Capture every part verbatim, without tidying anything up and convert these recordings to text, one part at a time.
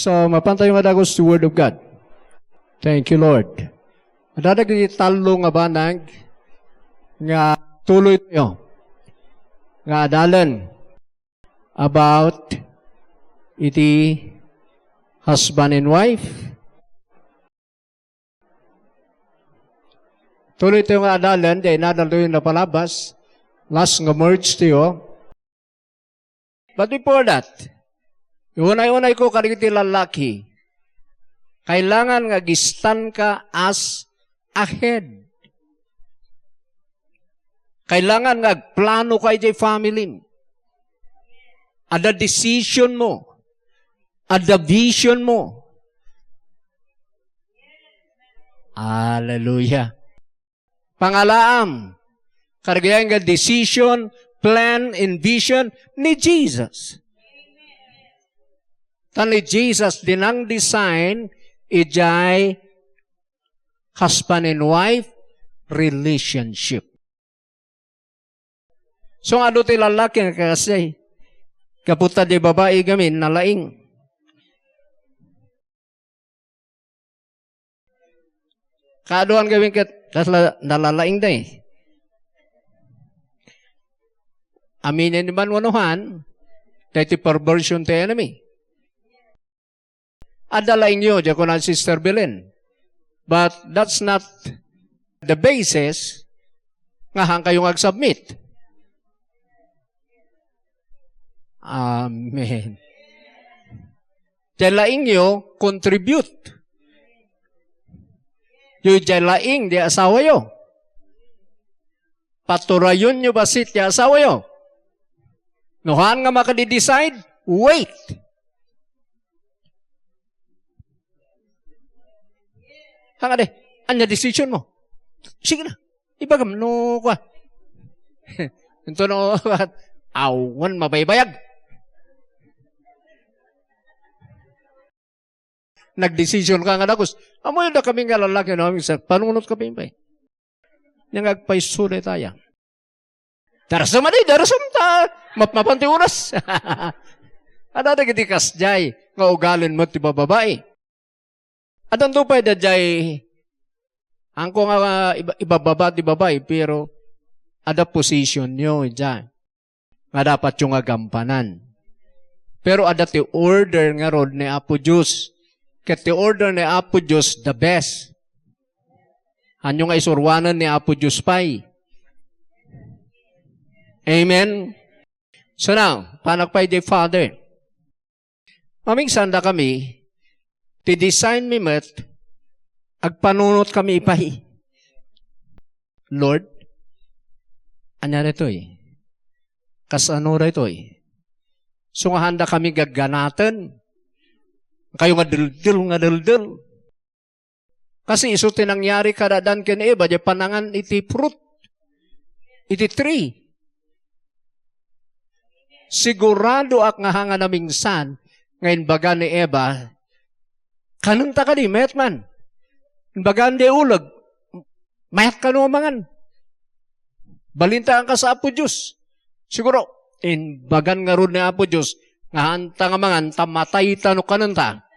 So, mapantayo nga dagus ti Word of God. Thank you, Lord. Adda dagiti tallo nga banag nga tuloytayo nga adalen about iti husband and wife. Tuloytayo nga adalen, di ay nadaltayo napalabas. Last nga merge tayo. But before that, iunay-unay ko kadagiti lalaki, kailangan nga agistanka as a head. Kailangan nga agplano ka idiay family. Adda decision mo. Adda vision mo. Hallelujah. Pangalaam, kadagiti nga decision, plan, and vision ni Jesus. Ta ni Jesus di nang-design idiay husband and wife relationship. So, nga adu ti lalaki nga kasi, kaputa di babai gamin, nalaing. Kaaduan gamin ket, tas la-, nalalaing day. Aminen man wanuhan, dahil ti perversion ti enemy. Adda laingyo, diya kuna Sister Belen. But that's not the basis nga haan kayo nga ag-submit. Amen. Diay laingyo, contribute. Yo, diay laing, di asawayo. Paturayonyo bassit ti asawayo. No haan nga makadi-decide, wait. Hangade, ania decision mo? Sige na. Ibagam no kua. Ento no, awan mabaybayag. Nagdesisyon ka nga dagus. Ammoyo dakami nga lalaki, no? Sa panunot ka, Pimpay. Nga agpayso daytaya. Darasem a di, darasem ta. Mapmapan ti oras. Adda dagiti kasdiay nga ugalin met ti bababai. Addanto pay daydiay, haanko nga iba-, ibababa ti babai, pero adda positionyo idiay nga dapatyo nga gampanan. Pero adda ti order ngarud ni Apo Dios. Ket ti order ni Apo Dios, the best. Haanyo nga isuruanen ni Apo Dios pay. Amen? So now, panak pay di Father. Mamingsan dakami, ti design mi met, agpanunot kami pay. Lord, ania daytoy? Kasano daytoy? So nga haan dakami gagganaten. Kayo nga deldel, nga deldel. Kasi isu ti nangyari kada Adan ken Eva, diay panangan iti fruit, iti tree. Siguradoak nga haan nga namingsan nga imbaga ni Eva, "Kanenta kadi, mayat man." Imbaga diay uleg, "Mayat kano a mangan." Balinta a kas Apo Dios. Siguro, imbagan ngarud ni Apo Dios nga haanta nga mangan, ta matayta no kanenta.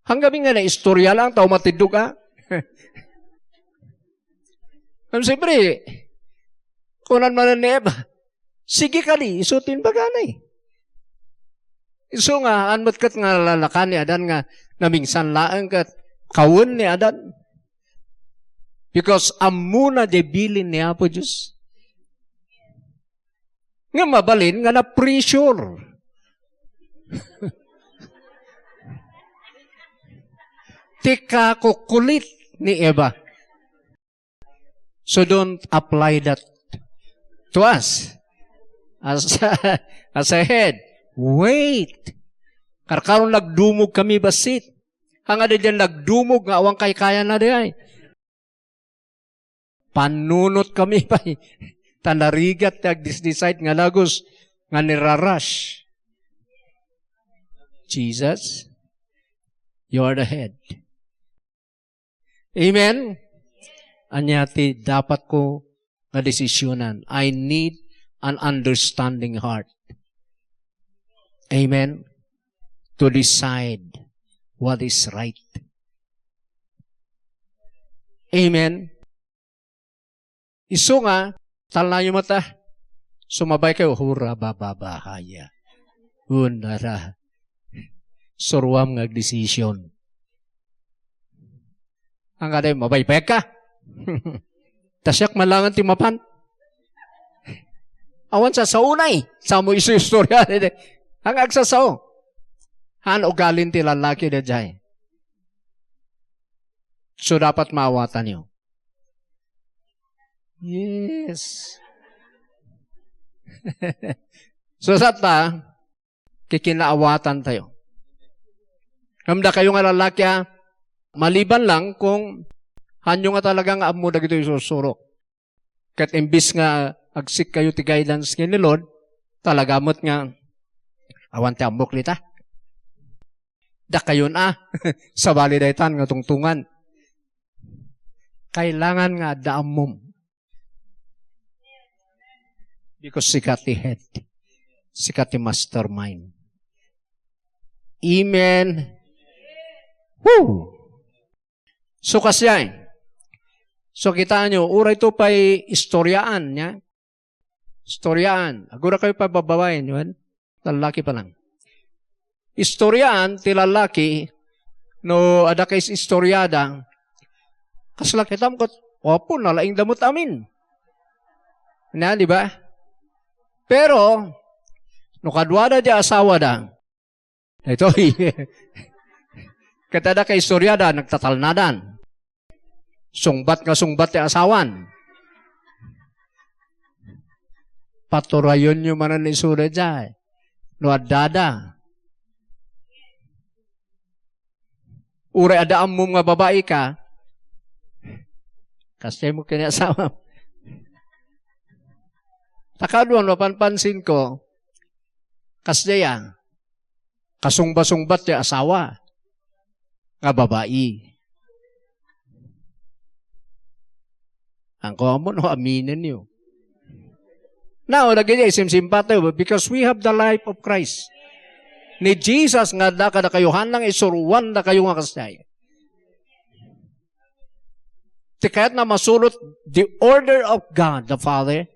Hanggamin nga naistorya lang, tao matiddog, ah. Ngem siyempre, kunan manen ni Eva, "Sige kadi, isu ti imbagana." Isu nga, haan met ket nga nalalakan ni Adan nga namingsan laeng ket kawen ni Adan. Because ammona diay bilin ni Apo Dios. Nga mabalin nga na-pressure ti kakukulit ni Eva. So don't apply that to us. As, as a head, wait. Karkaro nagdumog kami bassit. Haan nga daydiay nagdumog nga awan kaykayana diay. Panunot kami pay. Ta narigat ti agdisdeside nga dagus nga nirarush. Jesus, you are the head. Amen? Ania ti dapat ko nga desisyonan? I need an understanding heart. Amen? to decide what is right. Amen. Isu nga, talnayo met, ah. Sumabay kayo, hura, bababahaya. Unara. Suruam nga decision. Ang kada, mabaybayag ka. Ta siak man lang ti mapan. Awan sasaunay. Samo isu istorya. Ang agsasao. Han ugalin ti lalaki da jay. So, dapat maawatanyo. Yes. So, sa ta, kikinaawatan tayo. Ngem dakayo nga lalaki, ah, maliban lang kung hanyo nga talaga nga ammo dagitoy isursuro. Ket imbis nga agsik kayo ti guidance ken ni Lord, talaga met nga, awan ti ammok dita. Dakayon, ah, sabali daytan nga tungtungan. Kailangan nga adda ammom. Because sika ti head. Sika ti mastermind. Amen. Woo! So, kasjay. So, kitaenyo, uray to pay istoryaan, ya? Istoryaan. Agura kayo pay bababaen, yun? Lalaki pa lang. Istoryaan ti lalaki, no, adda kay istoryada, kasla kitam ket, "Apo, nalaing da met amin." Na, di ba? Pero, no, kaduada di asawada, itoy, ket adda kay istoryada, nagtatalnadan. Sungbat nga sungbat ti asawan. Paturayonyo manen isuda jay. No addada. Uray adda ammom nga babai ka, kasjay mo ken ni asawam. Ta kaduan, mapanpansin ko, kasjay a, kasungba-sungbat ti asawa nga babai. Ang ko mo, no, aminen yo. Now, lagi niya, isimsimpa tayo, because we have the life of Christ. Ni Jesus nga da kada kayo, hanang isuruan da kayo nga kasjay. Ti kayat na masurot the order of God the Father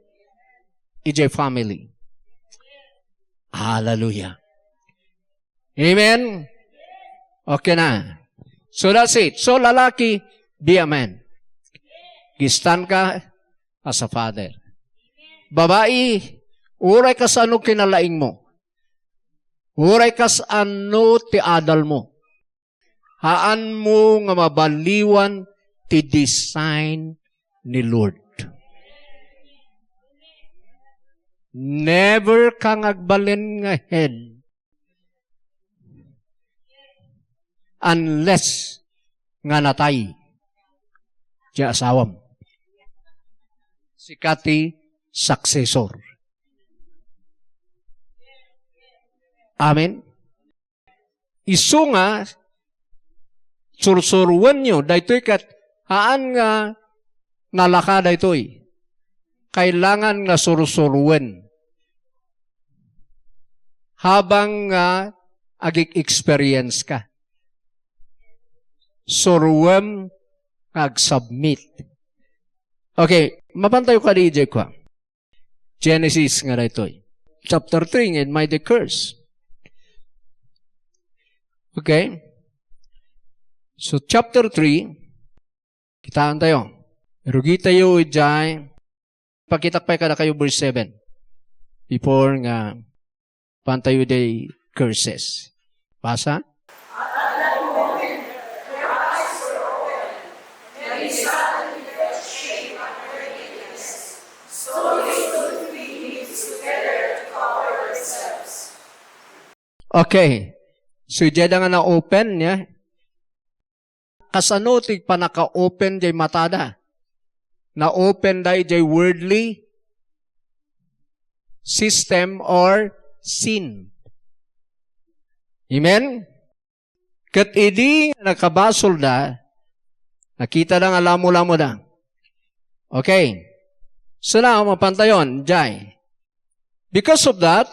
ijay family. Hallelujah. Amen? Okay na. So that's it. So lalaki, be a man. Gistan ka as a father. Babai, uray kasano kinalaing mo. Uray kasano ti adal mo. Haan mo nga mabaliwan ti design ni Lord. Never ka nga agbalin nga head unless nga natay ti asawam. Sika ti successor. Amen. Isu nga sursuruenyo daytoy ket haan nga nalaka daytoy. Kailangan nga sursuruen habang nga ag-experience ka. Suruem nga ag-submit. Okay, mapan tayo kadi, Jekwa. Genesis nga daytoy. Chapter three, nga idiay curse. Okay? So, chapter three, kitaan tayo. Irugi tayo idiay, pakitak pay kada kayo verse seven. Before nga, pantayo day curses. Basa? Okay. So, diay da nga na-open, ya? Kasano ti panaka-open jay matada? Na-open da idiay worldly system or sin. Amen? Ket idi nakabasolda, nakitada nga lamo-lamoda. Okay. So now, mapantayon, jay. Because of that,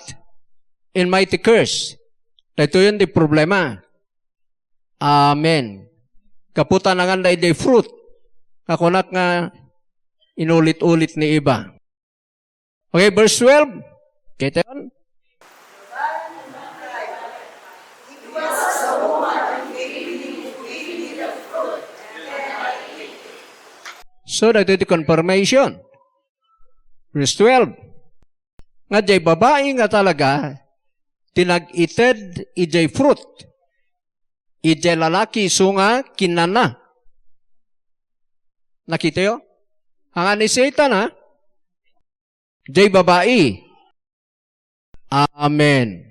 in mighty curse, Daytoyen ti problema. Amen. Gapu ta nanganda idiay fruit. Nga kunak nga inulit-ulit ni Eva. Okay, verse twelve. Kitayon? So, daytoy ti confirmation. Verse twelve. Nga diay babai nga talaga ti nag-ited idiay fruit, idiay lalaki isu nga kinnanna. Nakitayo? Haan ni Satan, ha? Diay babai. Amen.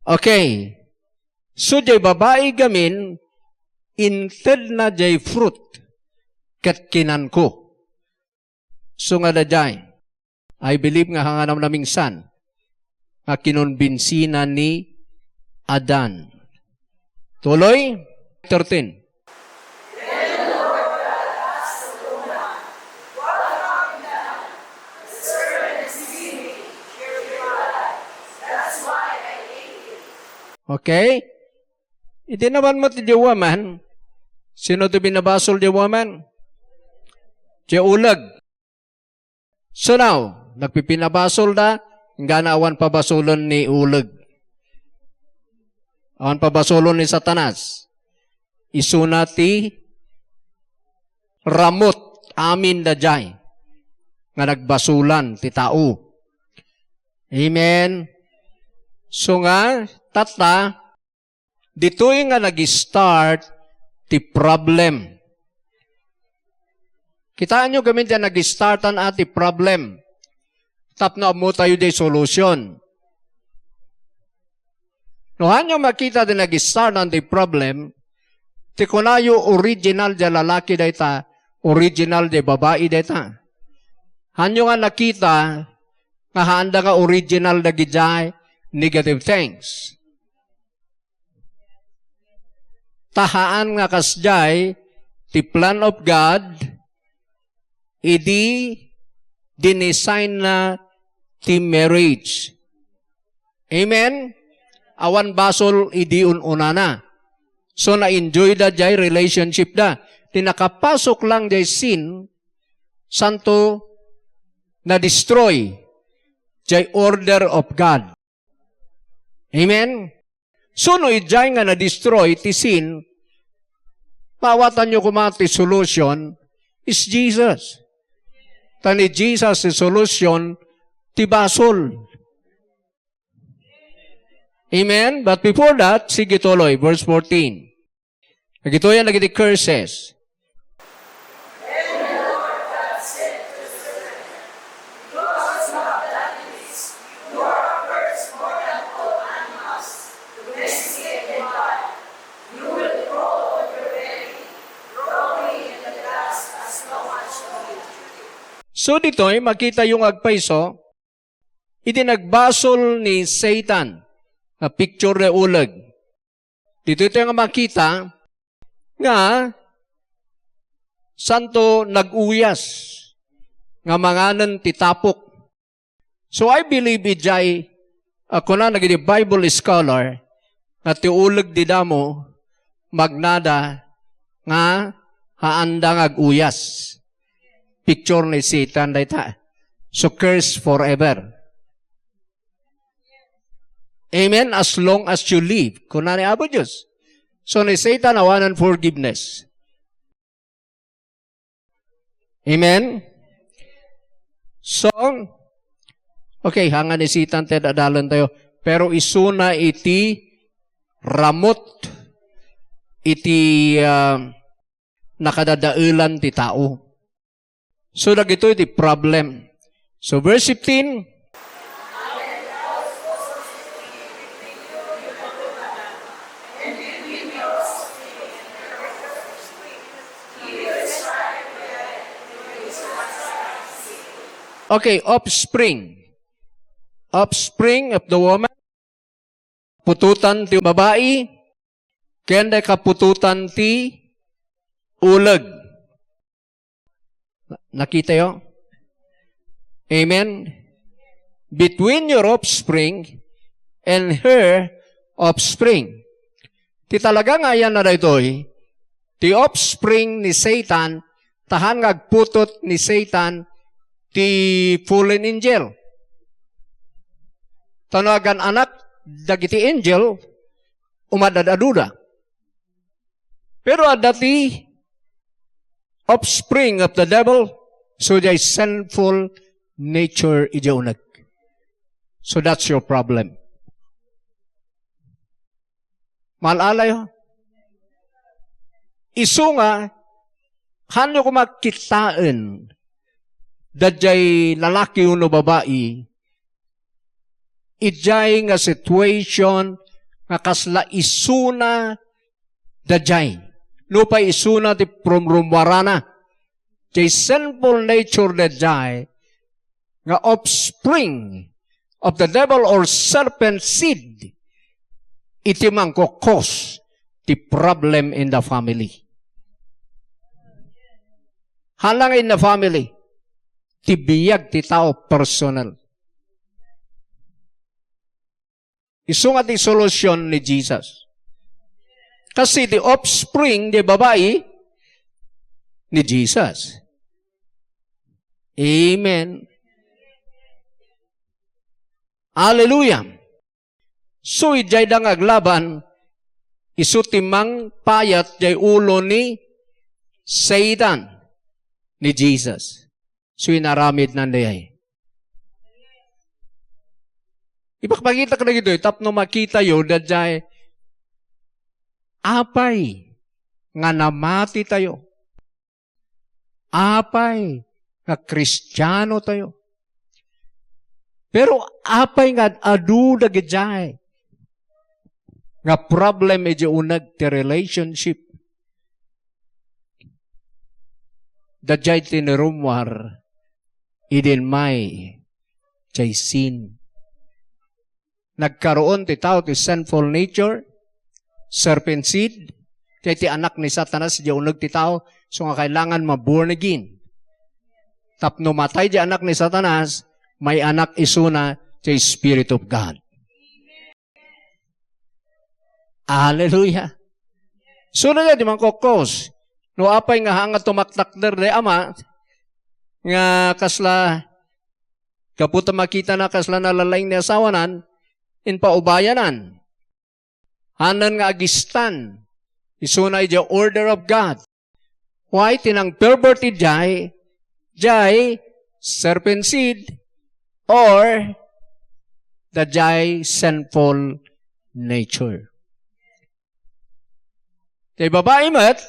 Okay. So, diay babai gamin, intedna diay fruit ket kinanko. So nga daydiay, I believe nga haan namingsan nga kinonbinsina ni Adan. Tuloy, thirteen. Okay? Idi naman met diay woman, sino ti binabasol diay woman? Diay uleg. So now, nagpipinabasolda, inggana awan pabasolen ni uleg. Awan pabasolen ni Satanas. Isuna ti ramut amin daydiay nga nagbasolan ti tao. Amen. So nga, tatta, ditoy nga nag-start ti problem. Kitaenyo gamin ti nag-startan a ti problem. Tapno ammotayo diay solution. No, haanyo makita ti nag-startan ti problem, ti kunayo original diay lalaki dayta, original diay babai dayta. Haanyo nga nakita nga haanda nga original dagidiay negative things. Ta haan nga kasdiay ti plan of God, idi dinesign na ti marriage. Amen? Awan basol idi un-unana. So, na-enjoy da diay relationship da. Ti nakapasok lang diay sin, santo, na-destroy diay order of God. Amen? So, no idiay nga na-destroy ti sin, maawatanyo koma ti solution is Jesus. Ta ni Jesus ti solution ti basol. Amen? But before that, sige tuloy, verse fourteen. Dagitoy a dagiti curses. So ditoy, makitayo nga agpayso, iti nagbasol ni Satan, nga picture ti uleg. Ditoy tayo nga makita nga santo nag-uyas nga manganen ti tapok. So, I believe idiay, a, kuna dagiti Bible scholar nga ti uleg ti damo, magnada nga haanda nga ag-uyas. Picture ni Satan dayta. So, curse forever. Amen? As long as you live. Kuna ni Apo Dios. So, ni Satan, awanan forgiveness. Amen? So, okay, haan nga ni Satan ti ad-adalen tayo. Pero isuna iti ramut, iti, ah, nakadadaelan ti tao. So, dagitoy ti problem. So, verse fifteen. Okay, offspring. Offspring of the woman. Putotan ti babai, ken dagiti kaputotan ti uleg. Nakitayo? Amen? Between your offspring and her offspring. Ti talaga nga ayanna daytoy, ti offspring ni Satan, ta haan nga agputot ni Satan ti fallen angel. Ta no agan-anak dagiti angel, umadad-aduda. Pero adda ti offspring of the devil, so diay sinful nature idiay uneg. So that's your problem. Maal-alayo? Isu nga, haanyo koma kitaen, daydiay lalaki wenno babai, idiay nga situation nga kasla isuna daydiay. Nupay isuna ti purumruarana. Diay sinful nature daydiay nga offspring of the devil or serpent seed, iti mangko-cause ti problem in the family. Haan nga in the family, ti biag ti tao personal. Isu nga ti solusyon ni Jesus. Kasi ti offspring diay babai ni Jesus. Amen. Hallelujah. So, idiay da nga aglaban, isu ti mangpayat diay ulo ni Satan, ni Jesus. So, inaramidnan dayay. Ipakpakitak dagitoy tapno makitayo daydiay apay nga namatitayo. Apay nga Kristiano tayo. Pero apay nga ad-adu dagidiay nga problem iti uneg ti relationship? Daydiay ti narummuar idi immay diay sin. Nagkaroon ti tao ti sinful nature, serpent seed, diay ti anak ni Satanas diay uneg ti tao, so nga kailangan ma-born again. Tapno matay diay anak ni Satanas, may anak isuna diay Spirit of God. Hallelujah. So, na di mangko-cause. No apay nga haan nga tumaktakder diay ama, nga kasla, gapu ta makitana kasla nalalaing ni asawanan, impaubayanan. Haanna nga agistan. Isuna idiay order of God. Why? Ti nang-pervert idiay, diay serpent seed or daydiay sinful nature. Ti babai met,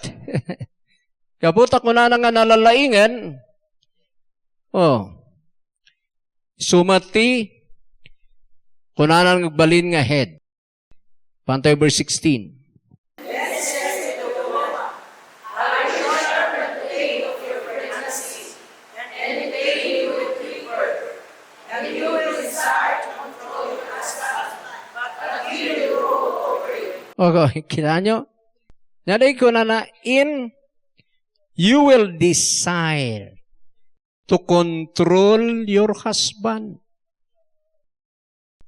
gapu ta kunana nga nalalaingen, oh, isu met ti kunana nga agbalin nga head. Pantay verse sixteen. Okay, kita nyo? Nadi ko na na in, you will desire to control your husband.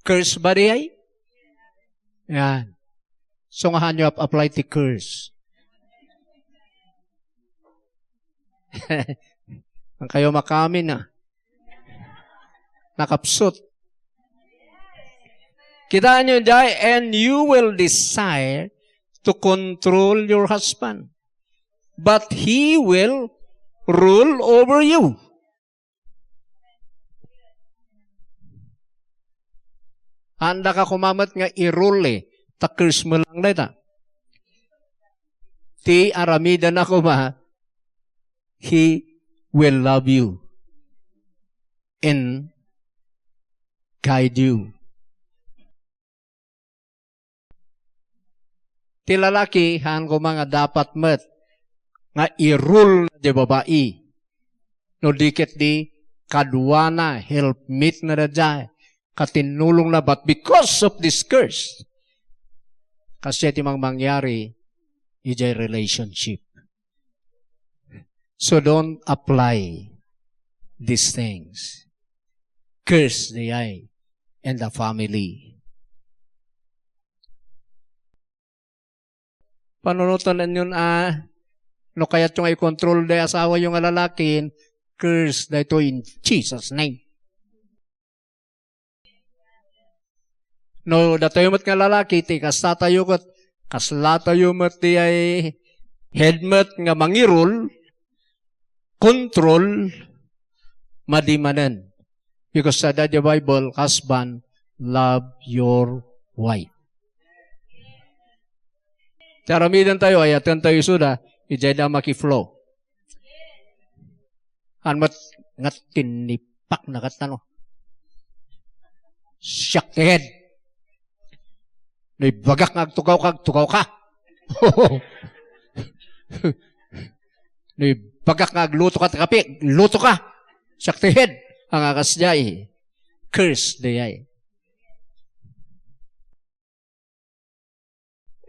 Curse ba diay? Yan. So, nga hanyo ap-, apply ti curse. Ang kayo makamin, ah. Nakapsut. Kitaan nyo, diay, and you will desire to control your husband, but he will rule over you. Haanda ka kumamet nga irule, ta curse mo lang dayta. Ti aramidana koma, he will love you and guide you. Ti lalaki, haan koma nga dapat met nga i-rule na di babai. No di ket di, kaduana, helpmate na daydiay, katinnulongna, but because of this curse, kasdiay ti mangmangyari idiay relationship. So don't apply these things. Curse diay in the family. Panunotenyo a, no kayatyo nga i-control day asawayo nga lalaki, curse daytoy in Jesus' name. No, datayo met nga lalaki, ti kastatayo ket, kaslatayo met ti ay head met nga mangirul, control, madi manen. Because sa the Bible, husband, love your wife. Ti aramiden tayo, ayaten tayo isuda, idiay da maki-flow. Ano met nga tinipak na katano? Siak ti head. No ibagak nga agtugaw ka, agtugaw ka. No ibagak nga agluto ka ti kape, agluto ka. Siak ti head. Ang akas jay. Curse di ay.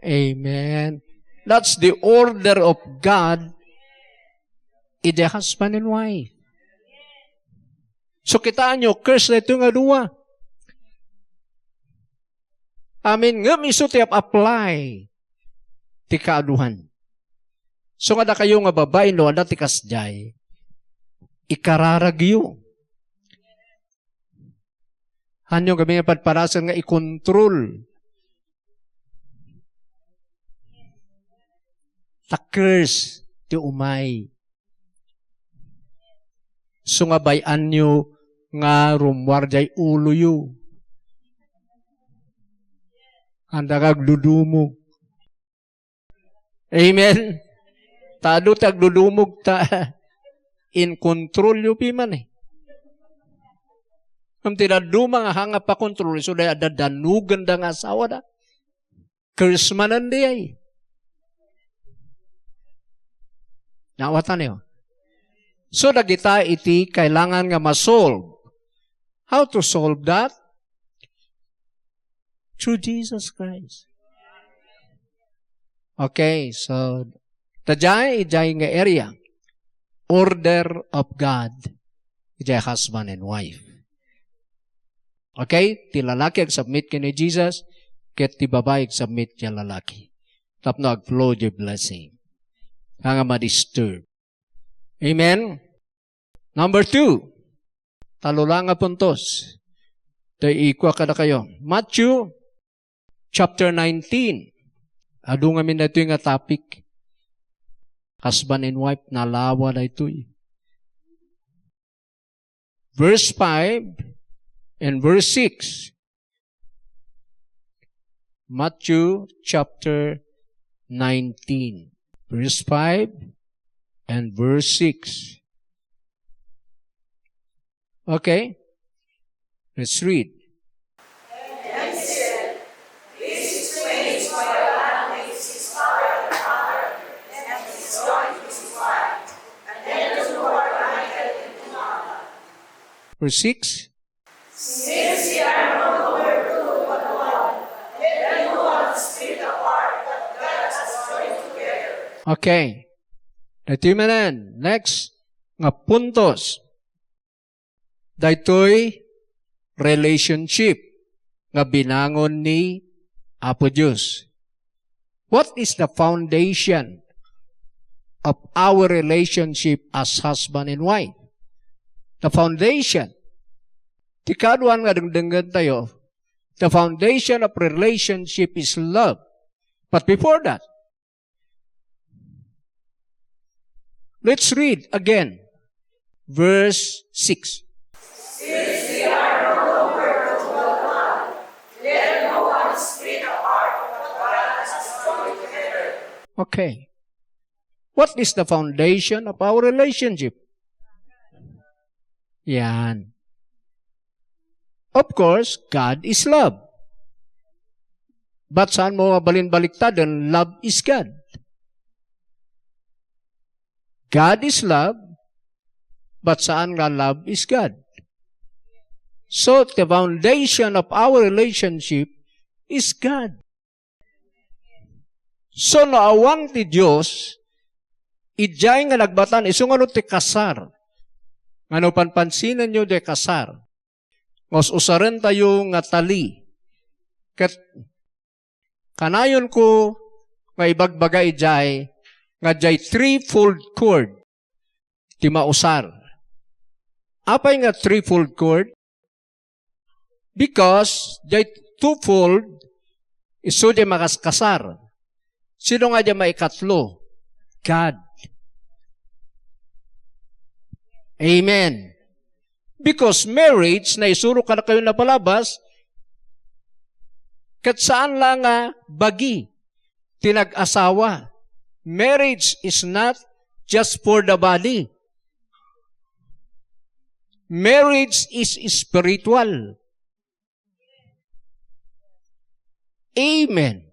Amen. That's the order of God in the husband and wife. So, kitaenyo, curse na ito nga dua. Amen. Ngem isu ti ap-apply ti kaaduan. So, nga dakayo nga babai, no, adda ti kasjay, ikararagyo. Hanyo kami nga padpadasen nga ikontrol. Ta curse ti umay. So nga bay-anyo nga rummuar jay uloyo. Anda nga agdudumog. Amen. Ta adu ti agdudumog ta in control yo piman eh. Ngem ti dadduma nga hanga pa control, isu day adda danugenda nga asawada. Curse manen di ay. Naawatan niyo? So, dagita iti kailangan nga ma-solve. How to solve that? Through Jesus Christ. Okay, so, tajay, ijay nga area. Order of God. Ijay husband and wife. Okay? Ti lalaki agsubmit ken ni Jesus, ket ti babai agsubmit ken lalaki. Tapno agflow ti blessing. Nga ma-disturb. Amen? Number two, talo la nga puntos. Tay ikua kadakayo. Matthew chapter nineteen. Adu ngamin daytoy nga topic. Husband and wife, nalawa daytoy. Verse five and verse six. Matthew chapter nineteen, verse five and verse six. Okay? Let's read. Verse six. Since ye are no longer two, but one, let no one split apart what God has joined together. Okay. Daytoy manen, next nga puntos. Daytoy relationship nga binangon ni Apo Dios. What is the foundation of our relationship as husband and wife? The foundation. Ti kaaduan nga dengdengngentayo, the foundation of relationship is love. But before that, let's read again verse six. Okay. What is the foundation of our relationship? Yan. Of course, God is love. But saan mo mabalin baliktaden, love is God. God is love, but saan nga love is God? So, the foundation of our relationship is God. So, no awan ti Dios, idiay nga nagbatan, isu nga no ti kasar. Nga no panpansinenyo diay kasar, nga us-usarentayo nga tali. Ket kanayonko nga ibagbaga idiay nga diay threefold cord ti mausar. Apay nga threefold cord? Because diay twofold, isu diay makaskasar. Sino nga diay maikatlo? God. Amen. Because marriage, naisuro kadakayo napalabas, ket saan la nga bagi ti nag-asawa. Marriage is not just for the body. Marriage is spiritual. Amen.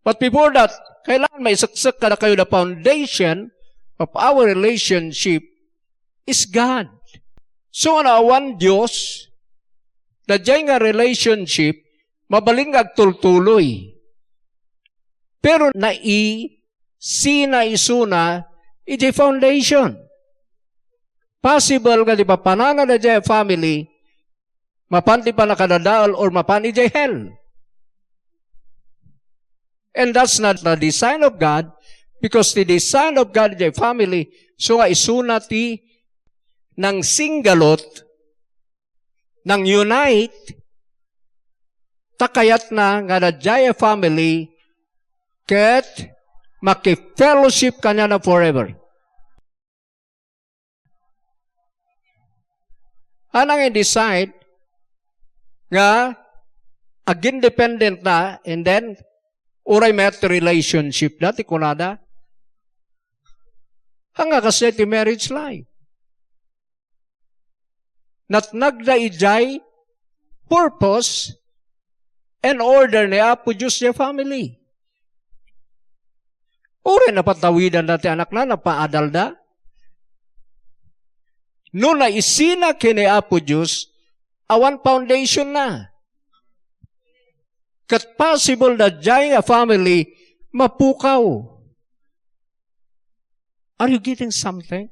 But before that, kailangan maiseksek kadakayo the foundation of our relationship is God. So, nga awan Dios, daydiay nga relationship, mabalin nga agtultuloy. Pero nai-, sina isuna, idiay foundation. Possible nga ti papanana daydiay a family, mapan ti pannakadadael or mapan idiay hell. And that's not the design of God, because the design of God idiay family, so nga isuna ti nangsinggalot, nang-unite, ta kayatna nga daydiay a family ket maki-fellowship kaniana forever. Nang i-decide nga agindependent na, and then, uray met relationship da, ti kunada. Haan nga kasdiay ti marriage life. Natnagda idiay purpose and order ni Apo Dios diay family. Uray napatawidanda ti anakna, napaadalda. No naisina ken ni Apo Dios, awan foundation na. Ket possible daydiay a family mapukaw. Are you getting something?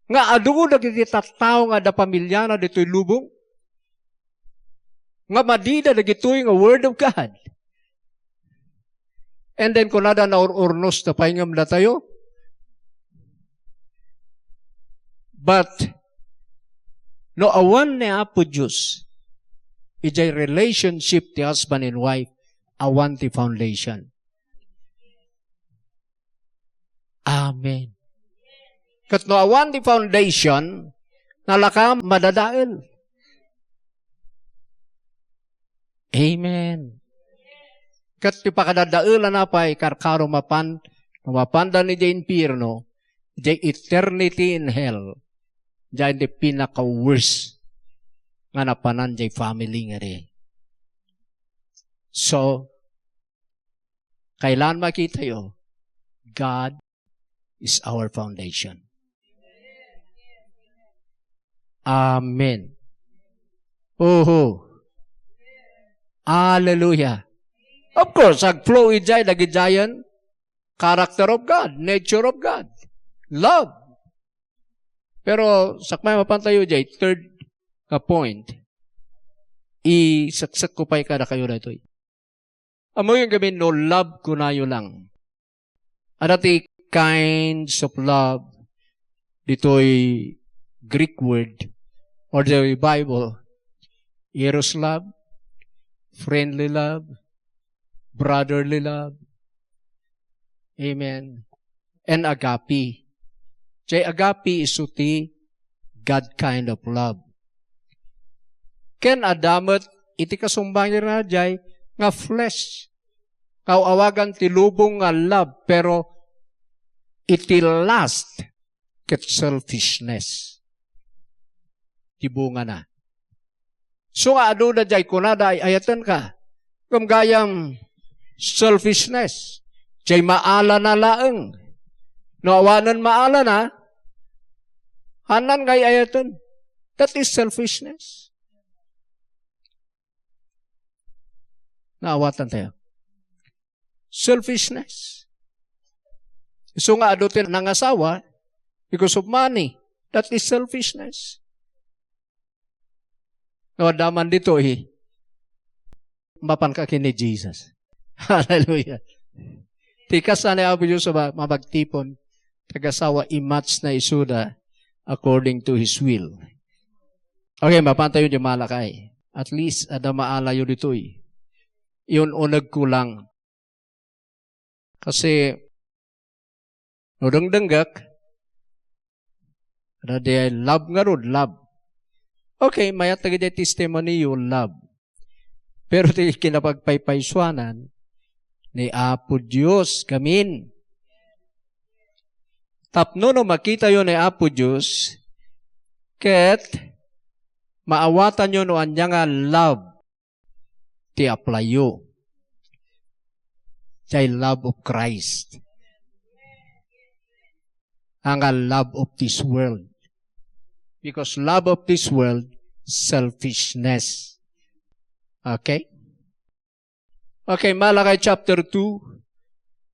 Nga adu dagiti tattao nga adda pamiliana ditoy lubong? Nga madida dagitoy nga Word of God? And then kunada, naur-urnos ta pay ngem datayo? But no awan ni Apo Dios, idiay relationship ti husband and wife, awan ti foundation. Amen. Ket no awan ti foundation, nalaka madadael. Amen. Ket ti pakadadaelanna pay, karkaro, mapan, no mapanda idiay impierno, idiay eternity in hell, diay ti pinaka-worst nga napanan diay family nga di. So, kailangan makitayo, God is our foundation. Amen. Oho. Hallelujah. Of course, agflow idiay dagidiayen character of God, nature of God, love. Pero sakbay mapantayo idiay third nga point, iseksek ko pay kadakayo daytoy. Ammoyo ngamin no love kunayo lang. Adda ti kinds of love ditoy Greek word or the Bible. Eros love, friendly love, brotherly love. Amen. And agape. Diay agape isu ti God kind of love. Ken adda met iti kasumbangerna diay nga flesh. Nga aw-awagan ti lubong nga love, pero iti last ket selfishness ti bungana. So nga adu daydiay kunada, ay-ayatenka. Ngem gayam selfishness. Diay maalana laeng. No awanen maalana, haanna nga ay-ayaten. That is selfishness. Naawatantayo. Selfishness. Isu nga adu ti nangasawa because of money. That is selfishness. No, adda man ditoy, mapanka ken ni Jesus. Hallelujah. Ti kasta ni Apo Dios a ma-, mapagtipon, ti asawa, i-match na isuda according to His will. Okay, mapantayo di malakay. At least, adda maalayo ditoy. Yun, uneg ko lang. Kasi, no dengdenggak, ada di ay love ngarud, love. Okay, mayat dagiti testimony you love. Pero ti kinapagpaypaysuanan ni Apo Dios gamin. Tapno no makitayo ni Apo Dios, ket maawatanyo no ania nga love ti apply-yo. Diay love of Christ. Ania nga love of this world. Because love of this world, selfishness. Okay? Okay, Malachi chapter two,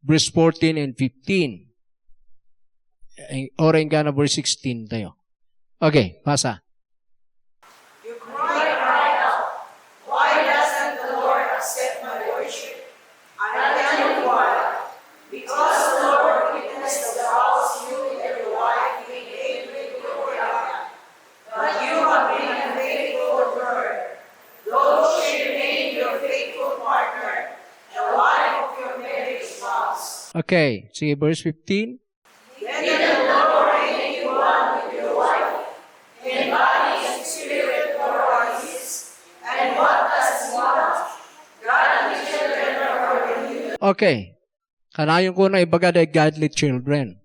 verse fourteen and fifteen. Eh, or inggana verse sixteen tayo. Okay, basa. You cry, cry out, "Why doesn't the Lord accept my worship?" I tell you why. Because the Lord witnessed the vows you and your wife made with your God. But you have been unfaithful to her, though she remained your faithful partner, the wife of your marriage vows. Okay, sige, verse fifteen. Then the Lord will make you one with your wife, and body and spirit are his, and what does he want? Godly children are for you. Okay. Kanayon ko na ibaga diay godly children.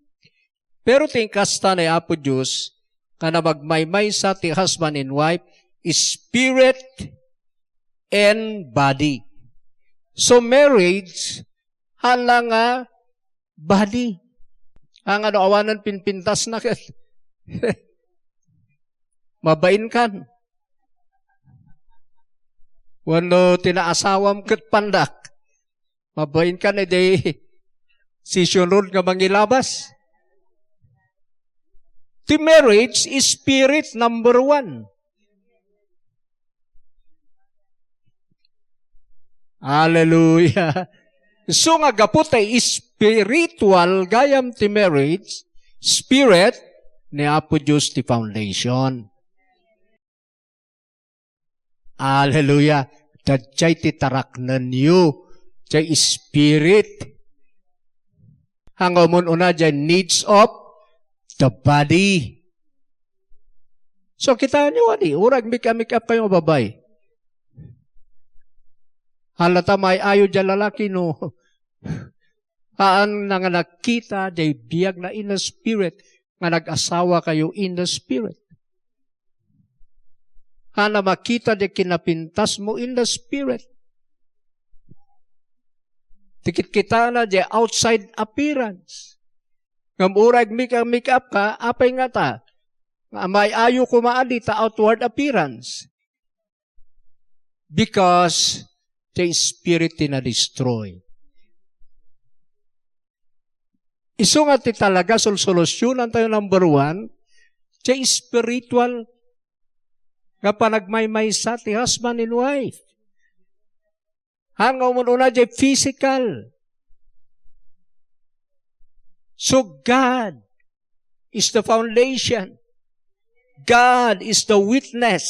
Pero ti inkasta ni Apo Dios, nga namagmaymaysa ti husband and wife, spirit and body. So marriage, hala nga body. Ania no awanen pinpintasna ket mabainkan. Wenno ti naasawam ket pandak. Mabainkan idi session road nga mangilabas. Ti marriage is spirit number one. Hallelujah. So nga gapu ta spiritual gayam ti marriage, spirit ni Apo Dios ti foundation. Hallelujah. Daydiay ti taraknenyo. Diay spirit. Ania nga umun-una diay needs of the body. So, kitaenyo, adi, uray make-up, make-up kayo nga babai. Hala ta maay-ayo diay lalaki, no? Haan na nga nakita diay biag na in the spirit nga nag-asawa kayo in the spirit. Haan na makita diay kinapintasmo in the spirit. Ti kitkitana diay outside appearance. Ngem uray make-up, make-up ka, apay ngata? Nga maay-ayo koma adi ta outward appearance. Because the spirit ti na-destroy. Isu nga ti talaga solsolusyonan tayo, number one, ti spiritual nga panagmaymaysa ti husband and wife. Haan nga umun-una diay physical. So God is the foundation. God is the witness.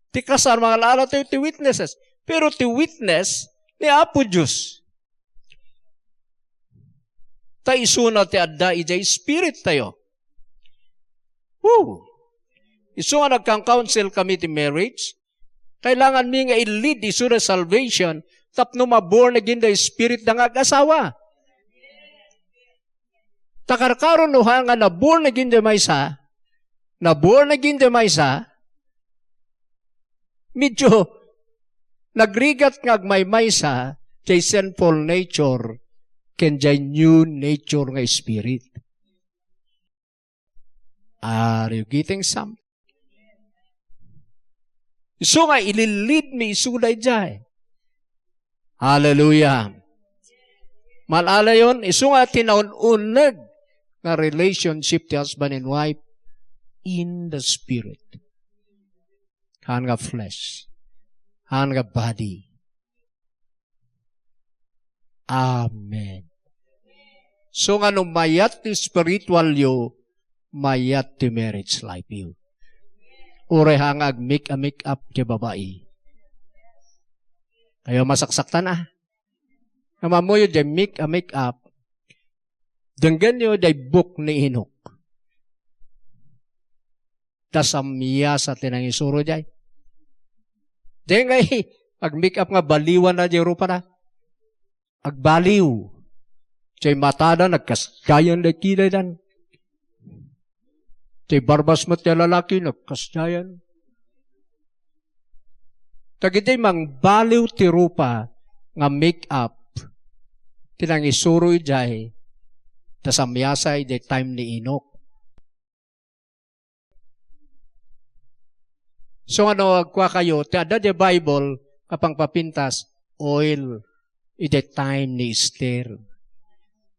Ti kasar, mga ala-ala tayo ti witnesses. Pero ti witness ni Apo Dios. Ta isuna ti adda idiay spirit tayo. Woo! Isu nga nagkan-counsel kami ti marriage, kailangan mi nga i-lead isu da salvation tapno ma-born again da spirit da nga ag-asawa. Ta karkaro no ha nga na-born again da maysa, na-born again da maysa, medyo nagrigat nga agmaymaysa diay sinful nature ken diay new nature nga spirit. Are you getting some? Isu nga ililid mi isu daydiay. Hallelujah. Malalayon, isu nga tinaun-uneg nga relationship ti husband and wife in the spirit. Haan nga flesh. Haan nga body. Amen. So nga no mayat ti spiritual yo, mayat ti marriage life yo. Uray ha nga ag-make a make up ti babai. Kayo masaksaktan a. Nga mammuyo jay make a make up, denggenyo jay book ni Enoch. Ta samiasa ti nangisuro jay. Dengay, ag-make up nga baliwan na jay rupa na. Agbaliw. Jay matada, nagkasdiayan da kilay dan. Jay barbas met ti lalaki, nagkasdiayan. Dagiti mangbaliw ti rupa nga make up, ti nangisuro idiay, ta samiasa idiay time ni Enoch. So, ano, agkuakayo, ti adda di Bible, nga pangpapintas, oil, idiay time ni Esther.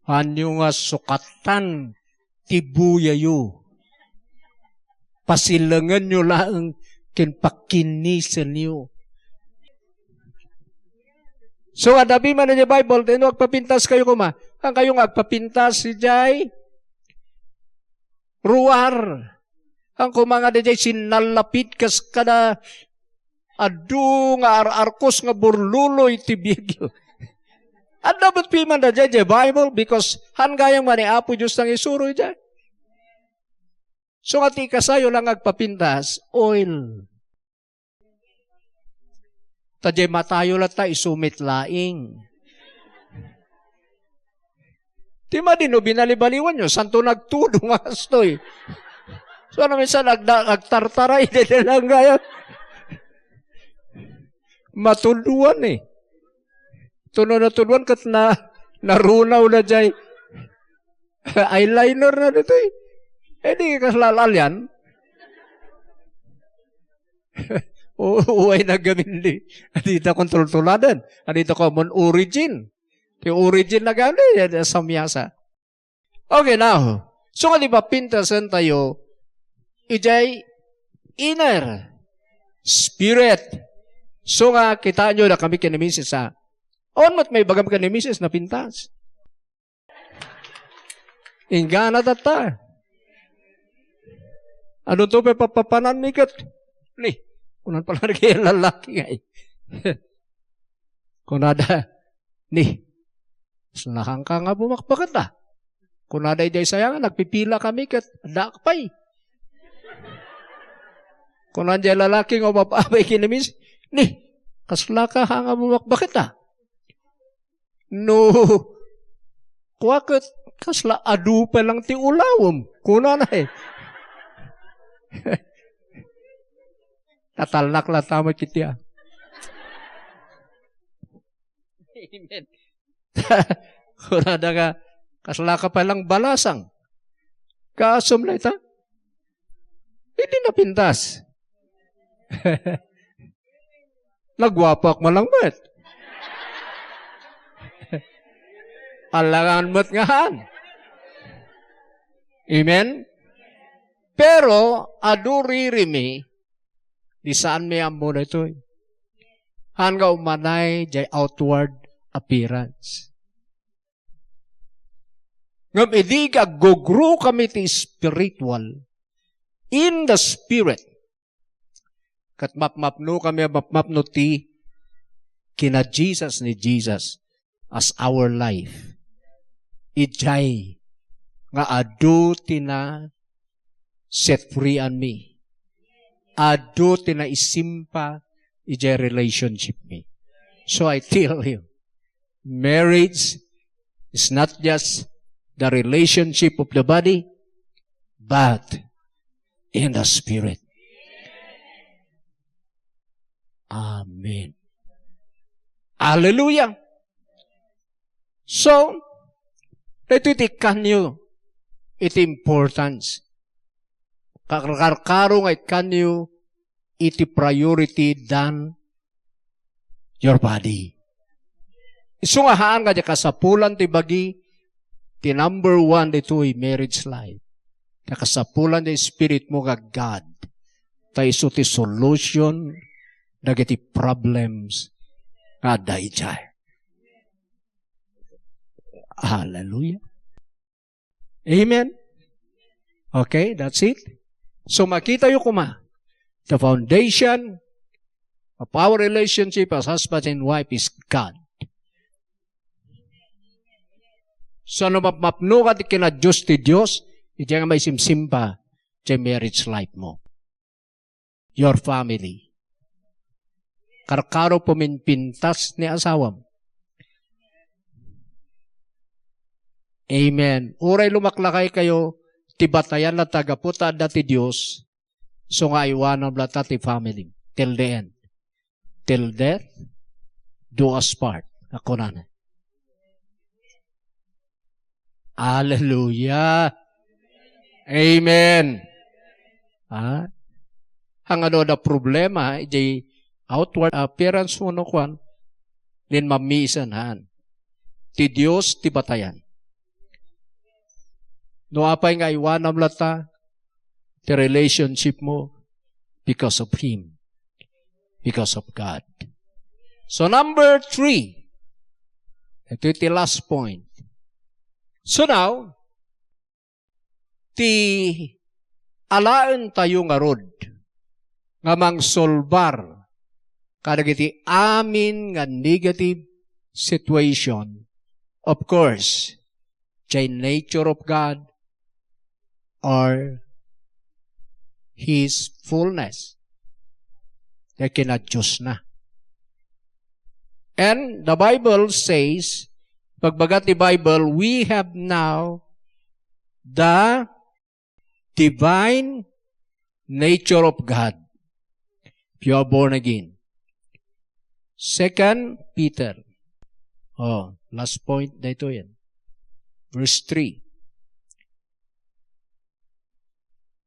Hanyo nga sukatan ti buyayo. Pasilengenyo laeng ken pakinisenyo. So, adda man idiay Bible, no agpapintas kayo koma. Haan kayo nga agpapintas idiay ruar. Haan koma nga idiay sinnallapit kas kada adu nga ar-arkos nga burluloy ti biagyo. Adda met piman da jay, jay Bible because haan gayam nga ni Apo Dios nangisuro idiay. So nga ti ikasayo lang agpapintas, oil. Ta jay matayo latta, isu met laeng. Ti madi no binalibaliwanyo, santo nagtudo nga kastoy. So, ano minsan, agda-, agtartaray, dede lang gayam. Matuduan eh. Tuno natuduan ket na, narunaw na jay. Eyeliner na ditoy. Eh, di kas lalalian. O, uway nagamin di. Adita kon tultuladan. Adita kon origin. Ti origin na gani, ya, ya, samiasa. Okay, now. So, nga di ba pintasen tayo, ijay inner spirit. So nga, kitaenyo da kami ken ni Misis, ha? On met may bagam ken ni Misis, napintas. Inggana tatta. Ano to, pe, papapanan ni ket? Ni, kunan pala ni kaya lalaki nga eh. Kunada, ni, "Sulahan ka nga bumakbaket, ah." Kunada, "Ijay sayangan, nagpipila kami ket addaak pay." Kunada, lalaki nga umababay kinimis, "Ni, kasla ka ha nga bumakbaket, ah." No, kua ket kasla adu pa lang ti ulawem, kunana eh. Tatalnak la ta met iti, ah. Amen. Kunada nga, kasla ka pa lang balasang. Kaasum la ita? Hindi napintas. Nagwapak man lang met. Alangan met nga haan. Amen? Pero, adu ririmi, di saan mi ammo daytoy. Haan nga umanay jay outward appearance. Ngem idi aggo-grow kami ti spiritual, in the spirit, ket mapmapno kami a mapmapno ti kina Jesus ni Jesus as our life. Ijay nga adu ti na set free-an mi. Adu ti naisimpa ijay relationship mi. So I tell you, marriage is not just the relationship of the body, but in the spirit. Amen. Hallelujah. So, ito iti kanyo, iti importance. Kakarkaro nga ikkanyo iti priority than your body. Isu nga haan nga di kasapulan ti bagi, ti number one ditoy marriage life. Ti kasapulan ti spirit mo nga God. Ta isu ti solution dagiti problems nga adda idiay. Hallelujah. Amen. Okay, that's it. So makitayo koma, the foundation of our relationship as husband and wife is God. So no mapmapno ka ti kinadios ti Dios, idiay nga maisimsimba ti marriage life mo. Your family. Karkaro puminpintas ni asawam. Amen. Uray lumaklakay kayo, ti batayan na tagaputa adda ti Dios, so nga aywanam latta ti family. Till the end. Till death do us part. Ako na. Hallelujah. Amen. Ha? Ang ano da problema, ijay outward appearance mo no kwan, din mamisan han. Ti Dios, ti batayan. No apay nga iwanam latta, ti relationship mo because of Him, because of God. So number three, ito ti last point. So now, ti alaentayo ngarud nga mangsolbar kadagiti amin nga negative situation, of course, the nature of God or His fullness. Ti kinadiosna. And the Bible says, pagbaga ti Bible, we have now the divine nature of God. If you are born again. Second Peter. Oh, last point daytoy. Verse three.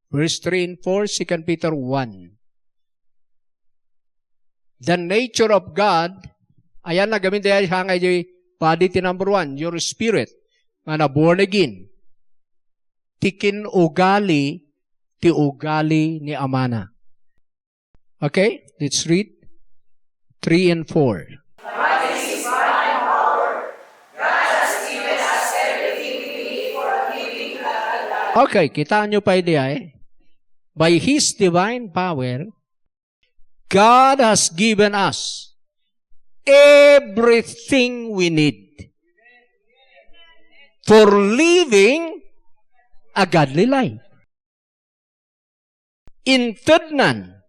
Verse three and four, Second Peter one. The nature of God, ayan, nagamin dayay hangay di padi ti number one, your spirit, nga na born again. Ti kinugali, ti ugali ni Amana. Okay, let's read three and four. Okay, kitaan nyo pa idi ay. By His divine power, God has given us everything we need for living a godly life. Intednan.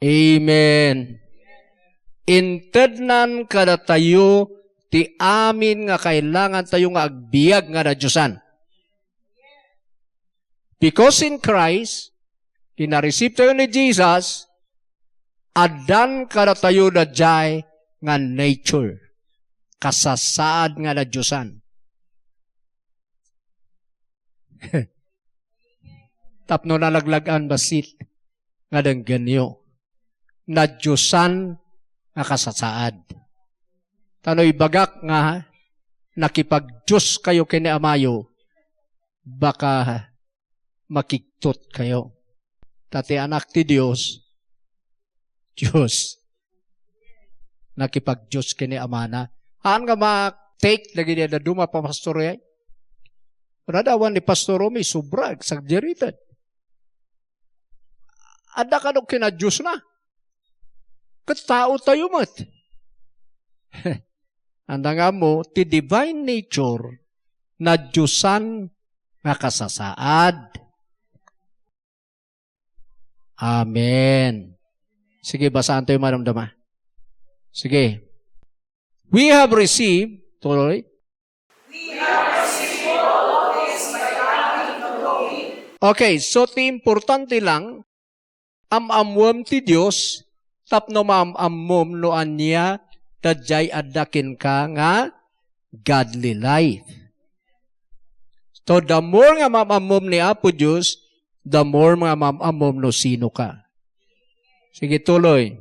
Amen. Intednan kadatayo ti amin nga kailangan tayo nga agbiag nga nadiosan. Because in Christ, kinareceive tayo ni Jesus, addan kadatayo daydiay nga nature, kasasaad nga nadiosan. Tapno nalaglag-an bassit nga denggenyo. Nadiosan nga kasasaad. Ta no ibagak nga nakipagdios kayo ken ni Amayo, baka makigtot kayo. Ta ti Anak ti Dios, Dios, nakipagdios ken ni Amana. Haan nga ma-take dagiti dadduma a pastoray. Kuna da awan ni Pastor Romy, sobra, exaggerated. Adda kano kinadiosna. Ket tao tayo met. Anda nga ammo, ti divine nature, nadiosan nga kasasaad. Amen. Sige, basaan tayo, madamdama. Sige. We have received, tuloy. Okay, so ti importante lang, am-ammoem ti Dios tapno maam-ammom no ania daydiay adda kenka nga godly life. So, the more nga maam-ammom ni Apo Dios, the more nga maam-ammom no sino ka. Sige, tuloy.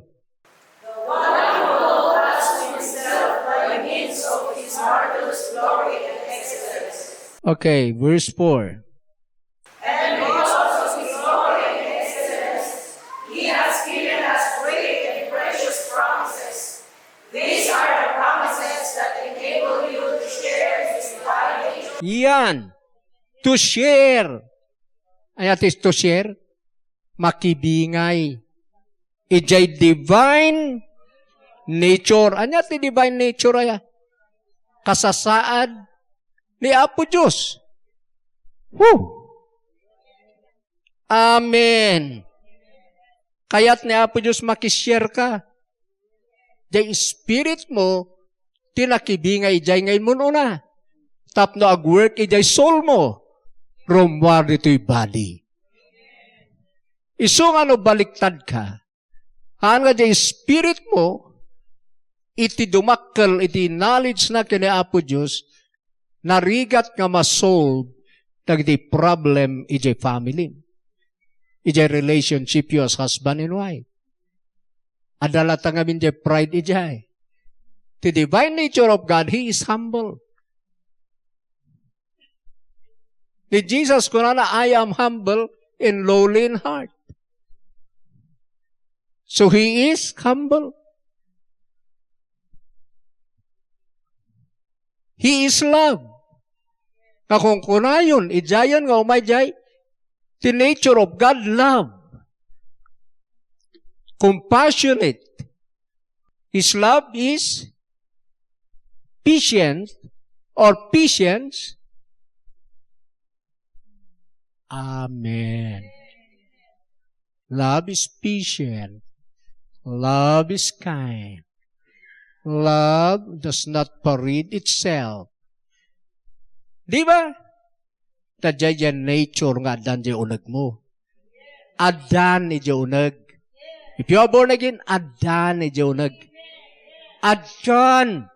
The one who called us to himself by means of his marvelous glory and excellence. Okay, verse four. And because of his glory and excellence, he has given us great and precious promises. These are the promises that enable you to share Yan. To share. Ania ti to share? Makibingay. Idiay divine nature. Ania ti divine nature aya? Kasasaad ni Apo Dios. Whew! Amen. Kayat ni Apo Dios makishare ka. Diay spirit mo, ti nakibingay idiay nga immun-una. Tapno agwork idiay soul mo. Rummuar ditoy body. Isu nga no baliktad ka, haan nga diay spirit mo, iti dumakkel iti knowledge na ken ni Apo Dios, narigat nga ma-solve dagiti problem idiay family, idiay relationship you as husband and wife. Adda latta ngamin diay pride idiay. The divine nature of God, He is humble. Ni Jesus kunana, "I am humble and lowly in heart." So He is humble. He is love. Nga kunkunayon, idiayen nga umay diay, the nature of God, love. Compassionate. His love is patient or patience. Amen. Love is patient. Love is kind. Love does not parade itself. Di ba? Ta diay nature nga addan diay unegmo. Addan idiay uneg. If you are born again, addan idiay uneg. Addan.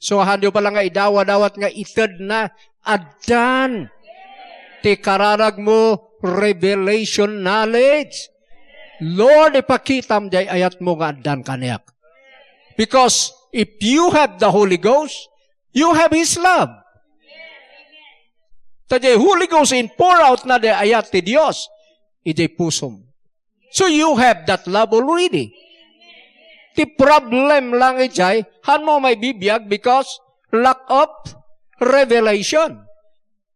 So, hanyo pala nga idawat-dawat nga ited na, addan ti kararag mo, revelation knowledge. Lord, ipakitam diay ayat mo nga addan kaniak. Because if you have the Holy Ghost, you have His love. Ta diay Holy Ghost in pour out na diay ayat ti Dios idiay pusom. So you have that love already. Ti problem lang idiay, haan mo maibibiag because lack of revelation,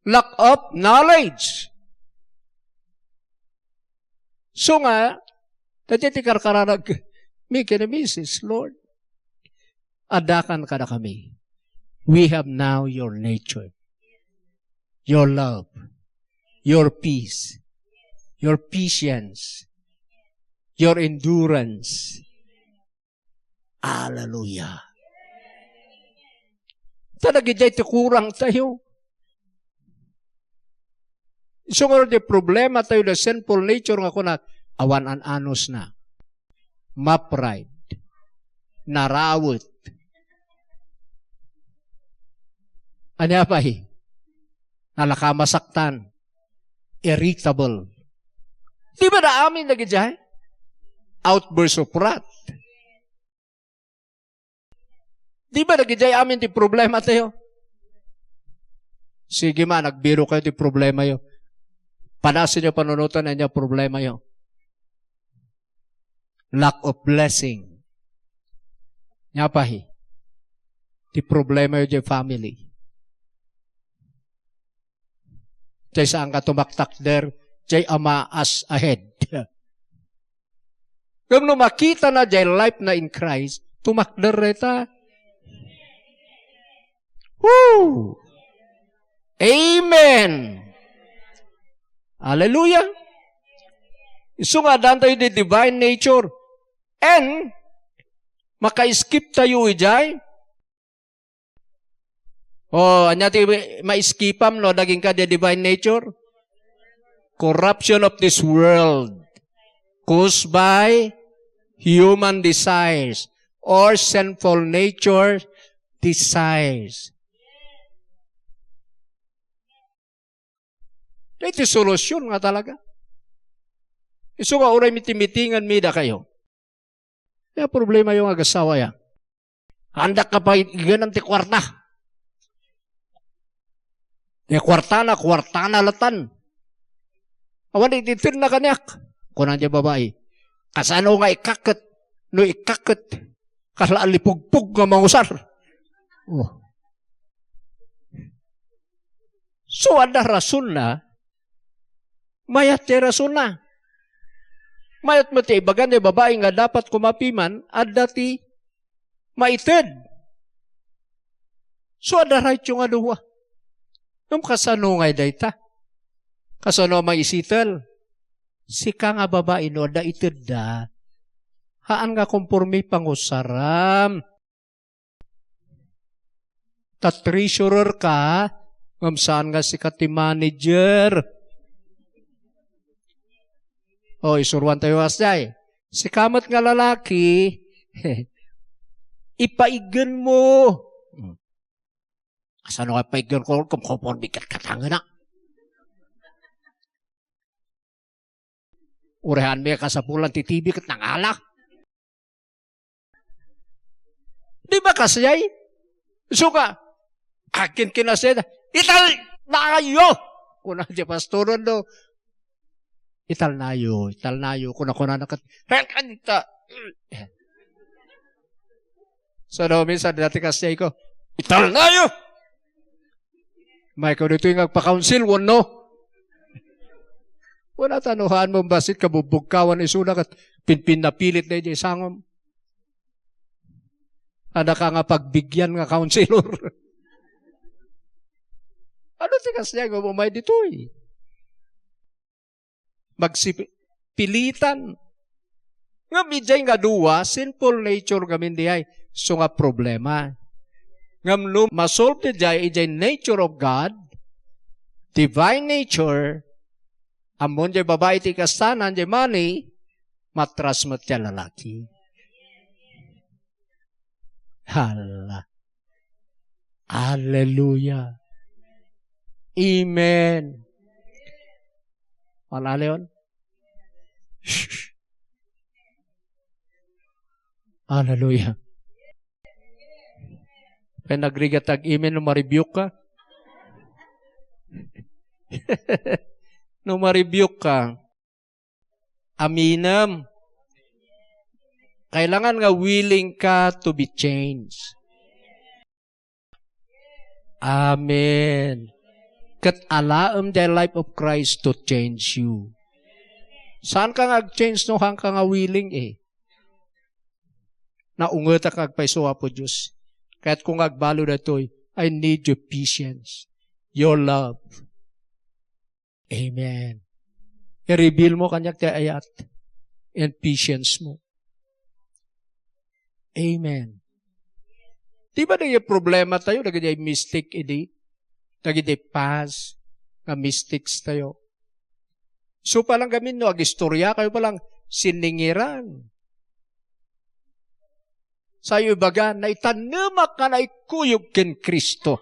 lack of knowledge. So nga, ta diay ti karkararag mi ken ni misis, Lord, addakan kadakami. We have now your nature, your love, your peace, your patience, your endurance. Hallelujah. Ta dagidiay ti kurang tayo. Isu nga di problema tayo, the sinful nature nga kuna, awan an-anus na. Ma-pride. Narawet. Ania pay? Nalaka masaktan. Irritable. Di ba naamin dagidiay? Outburst of wrath. Di ba dagidiay amin ti problema tayo? Sige man, agbiro kayo ti problema yo. Panasin yo panunotan ania problema yo. Lack of blessing. Ania pay? Ti problema yo diay family. Diay saan nga tumaktakder, diay ama as ahead. Ngem no makita na diay life na in Christ, tumakder dayta. Woo! Amen! Hallelujah! Isu nga addan tayo di divine nature. And, maka-escape tayo idiay. O, ania ti ma-escape-am no adda kenka the divine nature? Corruption of this world caused by human desires or sinful nature desires. Diay ti solusyon nga talaga. Isu nga uray mitimitingan mi dakayo. Ania problema yo nga agassawa ya? Haandak nga paiganam ti kuarta. Ti kuartana, kuartana latan. Awan iti itedna kaniak. Kuna diay babai, kasano nga ikkaket? No ikkaket, kasla a lipugpog nga mangusar. Oh. So, adda rasonna, mayat ti rasonna. Mayat met ti ibagan ti babai nga dapat kumapiman, adda ti maited. So, adda right-yo nga dua. Ngem kasano ngay dayta? Kasano a maisitel? Sika nga babai, no adda itedda, haan nga komporme pangusaram. Ta treasurer ka, ngem saan nga sika ti manager. O, isuroan tayo, asdiay. Sika met nga lalaki, ipaiggen mo. Kasano nga ipaiggen ko? Kumkomporme ket katangena. Urehan mi kasapulan ti T V ket nangala. Di ba kasdiay? Suka, akin kinasdiay, "Italnayo!" Kuna ti pastoren, no? "Italnayo, italnayo," kuna, kuna na ket, "Ren kanita." So, no, minsan, dati kasdiay ko, "Italnayo!" May ko ditoy nga agpa-council, wenno? Wala ta no haan mo bassit kabubugkawan isuna ket pinpinnapilit daydiay sangom. Adda ka nga pagbigyan nga counselor. Ano ti kasdiay nga umay ditoy? Magsipilitan. Ngem idiay nga dua, sinful nature ngamin diay. Isu nga problema. Ngem no masolve ti diay, idiay nature of God, divine nature, ammon diay babai ti kastanan, diay money, matras met ti lalaki. Hala. Hallelujah. Amen. Malaleon. Hallelujah. Kaya nagrigat ag amen no ma-rebuke ka. No ma-rebuke ka, aminem. Kailangan nga willing ka to be changed. Amen. Ket alaem the life of Christ to change you. Saan ka nga ag-change no haan ka nga willing eh? Naungetak nga agpayso, Apo Dios. Kayatko nga agbalo daytoy, I need your patience, your love. Amen. I-reveal mo kaniak ti ayat and patience mo. Amen. Di ba dagiti problema tayo, dagiti mistake idi, dagiti past nga mistakes tayo? So, palang gamin, no, agistorya kayo palang siningiran. Sayo ibaga, "Naitanemak nga naikuyog ken Cristo."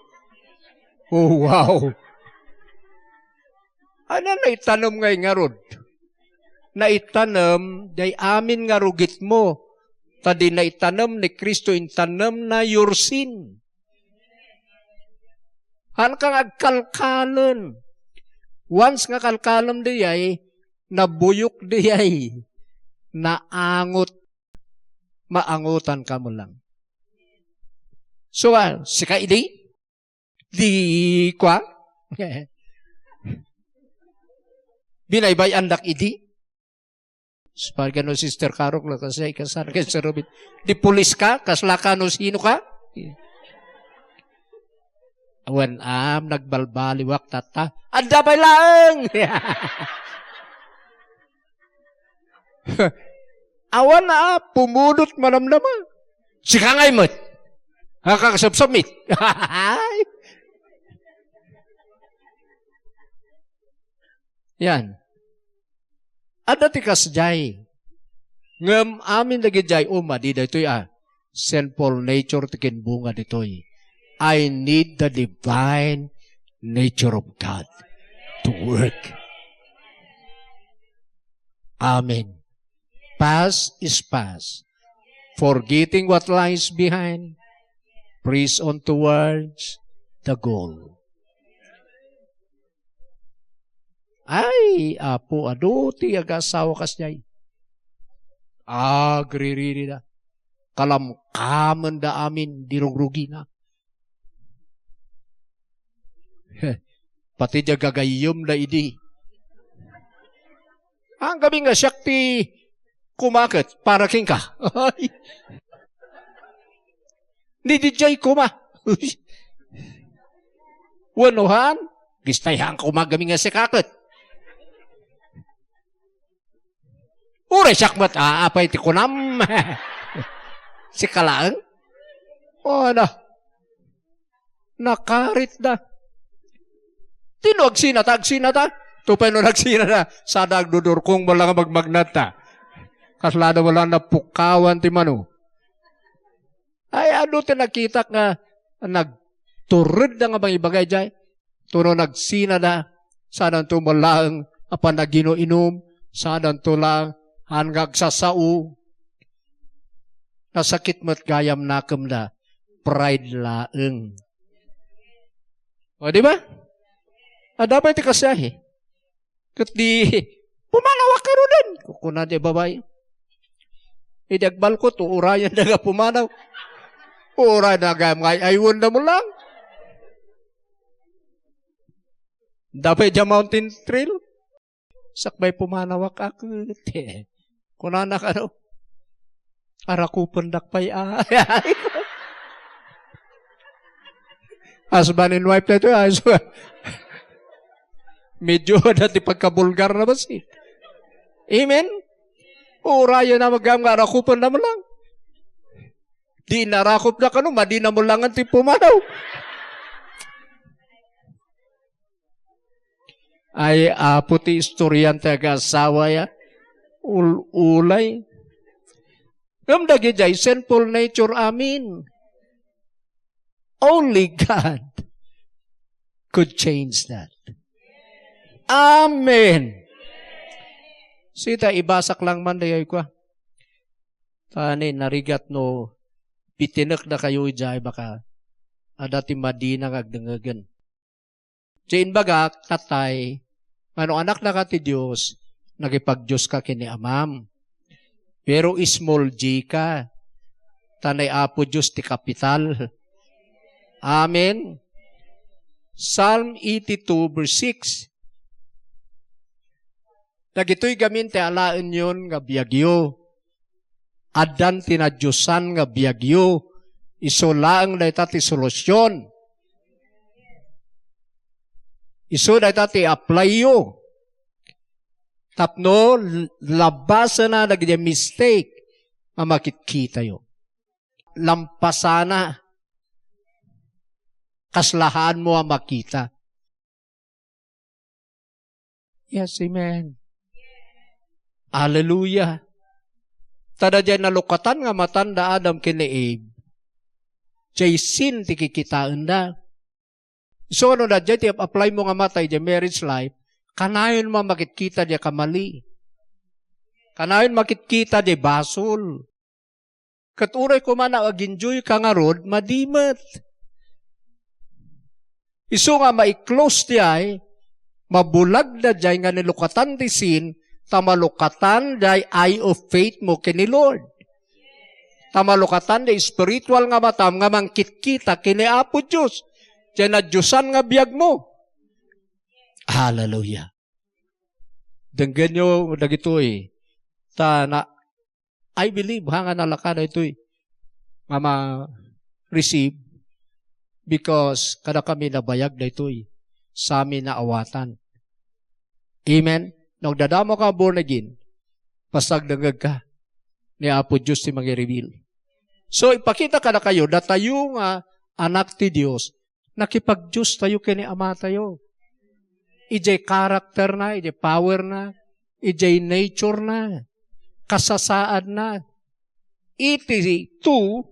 Oh, wow! Ano naitanem ngay ngarud? Naitanem, day amin nga rugit mo. Ta di naitanem ni Cristo, intanem na your sin. Haan ka nga agkalkalen. Once nga kalkalem dayay, nabuyok dayay, naangot, maangotan ka mo lang. So, ah, sika idi? Di kua? Binaybay-andak idi? Pagano, Sister Carol, la, kasi ikasan kay Sir Robin. Di pulis ka? Kasla ka no sino ka? Awan am, nagbalbaliwak tatta. Adda pay laeng! Awan na, ah, pumudot manamnama. Sika ngay met. Nakakasubsubmit. Yan. Adda ti kasdiay. Ngem amin dagidiay, o, madi daytoy, ah, sinful nature ti kinbunga ditoy. I need the divine nature of God to work. Amen. Past is past. Forgetting what lies behind, press on towards the goal. Ay, Apo, adu ti agaasawa kasdiay. Agriririda. Kalamkamenda amin di rugrugina. Pati diay gagayyemda idi. Anggamin nga siak ti kumaket para kenka. Ni diay koma. Wenno han, gistay han koma gamin nga sikaket. Uray siak met, a, apay ti kunam? Sika laeng? O, ano? Nakaritda. Ti no agsinata, agsinata. Tupay no nagsinata, sada agdudurkong mo lang magmagnatta. Kasla da wala napukawan ti mano. Ay, adu ti nakitak nga nagturedda nga mangibagay jay. Tuno nagsinada, sadanto met laeng a panagino-inum, sadanto laeng han nga agsasao. Nasakit met gayam nakemda, pride laeng. O, di ba? Adda pay ti kasiahi. Ket di, "Pumanawak ka ruden," kuna di babai. Idi agbalkot, uurayen da nga pumanaw. Uray na gayam nga ay-aywen da mo lang. Dapay dia mountain trail. Sakbay pumanawak a ket. Kunana kano, "Arakupendak pay a." Husband and wife tayo, ah, so, medyo dati pagkabulgar na basi. Amen? Urayen na magam nga arakupen na mo lang. Di narakop na kano, madi na mo langan ti pumanaw. Ay, Apo, ti istoryan ti aga-asawa ya. Ul-, ulay. Ngem dagiti ay sinful nature amin. Only God could change that. Amen. Sita, ibasak lang man dayoy ko, ah. Tani, narigat no pitinekdakayo idiay, baka adda ti madina nga agdengegen. Ti imbagak, tatay, nga no anaknaka ti Dios, nakipagdioska ken ni Amam. Pero small G ka, ta ni Apo Dios ti kapital. Amen. Psalm eighty-two verse six. Dagitoy gamin ti alaenyon nga biagyo. Addan ti nadiosan nga biagyo. Isu laeng dayta ti solusion. Isu dayta ti apply-yo. Tapno l-, labasana dagiti mistake nga makitkitayo. Lampasana. Kaslahan mo a makita. Yes, amen. Hallelujah. Ta daydiay nalukatan nga matan da Adam ken ni Eve, jay sin ti kikitaenda. So, no daydiay ti apply mo nga mata idiay marriage life, kanayon mo a makitkita diay kamali. Kanayon makitkita diay basol. Ket uray koma nga ag-enjoy ka ngarud, madi met. Isu nga ma-close diay, mabulag daydiay nga nalukatan ti sin, ta malukatan diay eye of faith mo ken ni Lord. Ta malukatan diay spiritual nga matam nga mangkitkita ken ni Apo Dios, diay nadiosan nga biag mo. Hallelujah. Denggenyo dagitoy. Ta na, I believe, ha, nga nalaka daytoy nga ma-receive because kadakami nabayag daytoy. Sami naawatan. Amen? No agdadamo ka born again, basta agdengngeg ka ni Apo Dios ti mangi-reveal. So, ipakita kadakayo, datayo nga anak ti Dios, nakipagdiostayo ken ni Amatayo. Idiay character na, idiay power na, idiay nature na, kasasaad na. Eighty-two,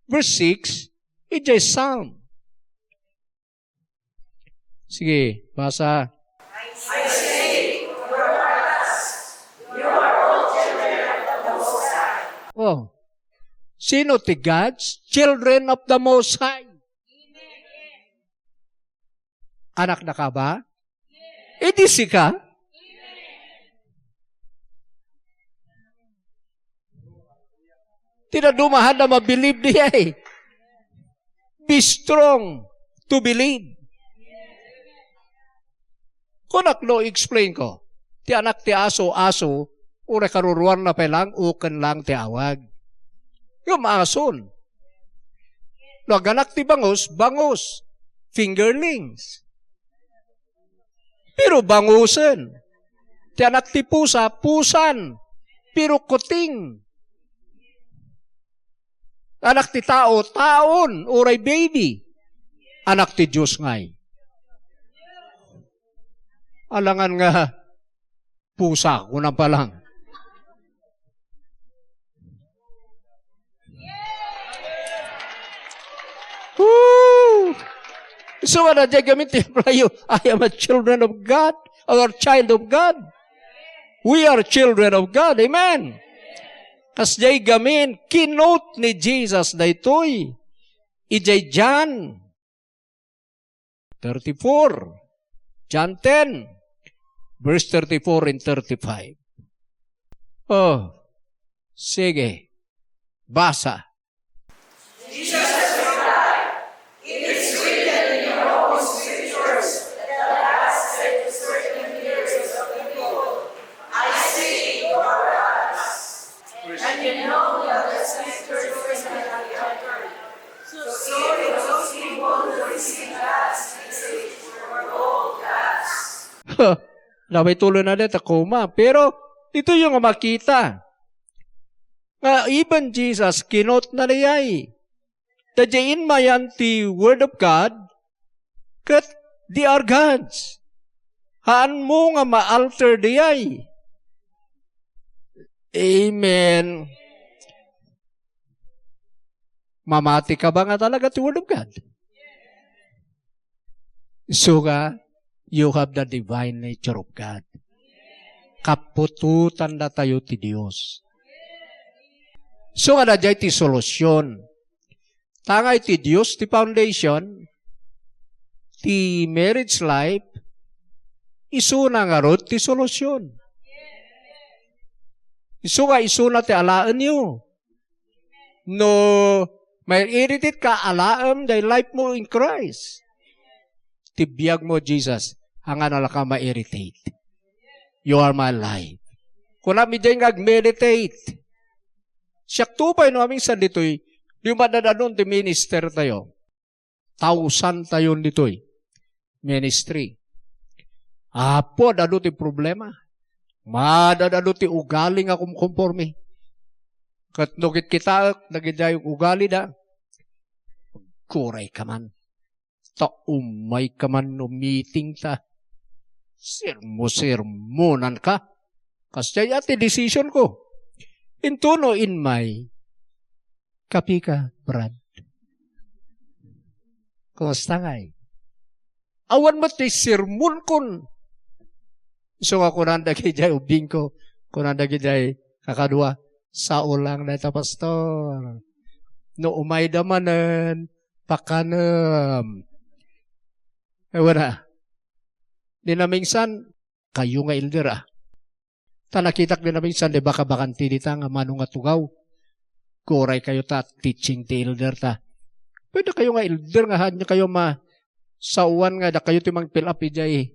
verse six, idiay Psalm. Sige, basa. Oh. Sino ti God's children of the Most High? Anaknaka ba? Idi sika? Ti dadduma, haanda mabilib diay. Be strong to believe. Kunak no explain ko, ti anak ti aso, aso, uray karuruarna pay lang, uken lang ti awag. Ngem ason. No aganak ti bangus, bangus. Fingerlings. Pero bangusen. Ti anak ti pusa, pusan. Pero kuting. Anak ti tao, taon, uray baby. Anak ti Dios ngay. Alangan nga pusa, kuna pa lang. Woo! So, ano, diay gamin ti apply-yo, "I am a children of God," or "child of God." We are children of God. Amen. Kasdiay gamin, keynote ni Jesus daytoy. Idiay John thirty-four. John ten, verse thirty-four and thirty-five. Oh, sige. Basa. Jesus replied, "It is written in your own scriptures that God said to certain leaders of the people, 'I say, you are gods.'" And you know that the scriptures were not altered. So those people who received God's message were called gods. Labay tuloy na dita, kuma. Pero, ditoy nga makita. Nga even Jesus, keynote na diay. Ta diay inmayan ti Word of God, ket they are gods. Haanmo nga ma-alter diay. Amen. Mamati ka ba nga talaga ti Word of God? Isu nga, you have the divine nature of God. Kaputotan datayo ti Dios. Isu nga, daydiay ti solusyon. Ta nga iti Dios ti foundation, ti marriage life, isuna ngarud ti solusyon. Isu nga isuna ti alaenyo. No, ma-irritate ka, alaem, diay life mo in Christ. Ti biag mo, Jesus, haan nga la ka ma-irritate. You are my life. Kunam idiay nga ag-meditate. Siak to pay no amin san ditoy, di madadadon ti minister tayo. Tausan tayon ditoy ministry. Apo, ad-adu ti problema. Madad-adu ti ugali nga kumkonforme. Ket no kitkitaek dagidiay ugalida, agkuray ka man. Ta umay ka man no meeting ta. Sermo-sermonan ka. Kasdiay ti decision ko. Intono inmay. Kapi ka, Brad. Kumusta ngay? Awan met ti sermon kon. Isu nga kunan dagidiay ubing ko, kunan dagidiay kakadua, "Sao lang dayta, Pastor. No umayda manen, pakanem." Ay, wala. Di na minsan, kayo nga elder, ah. Ta nakitak di na minsan, di ba, kabakanti dita nga mano nga tugaw. Kuray kayo ta teaching ti elder ta. Pwede kayo nga elder nga haan kayo ma-, sauan nga dakayo ti mang-fill up idiay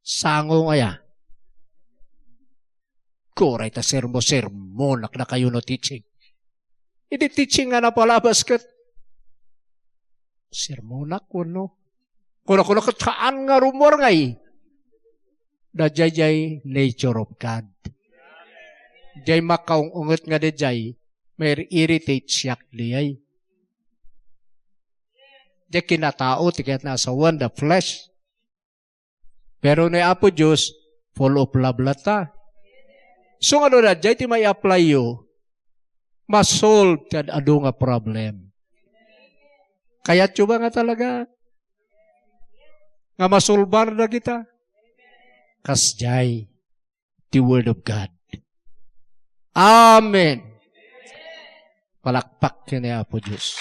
sango nga ya. Kuray ta sermo-sermonak dakayo no teaching. Idi teaching nga napalabas ket, sermonak wenno? Kuna-kuna ket haan nga rummuar ngay. Daydiay nature of God. Diay makaung-unget nga daydiay, ma-irritate siak diay. Diay kinatao ti kayat nga asawan, the flesh. Pero ni Apo Dios, full of love latta. So, nga no daydiay ti mai-apply-yo, ma-solve ti ad-adu nga problem. Kayatyo ba nga talaga nga masolbar dagita? Kasdiay ti Word of God. Amen. Palakpak ken ni Apo Dios.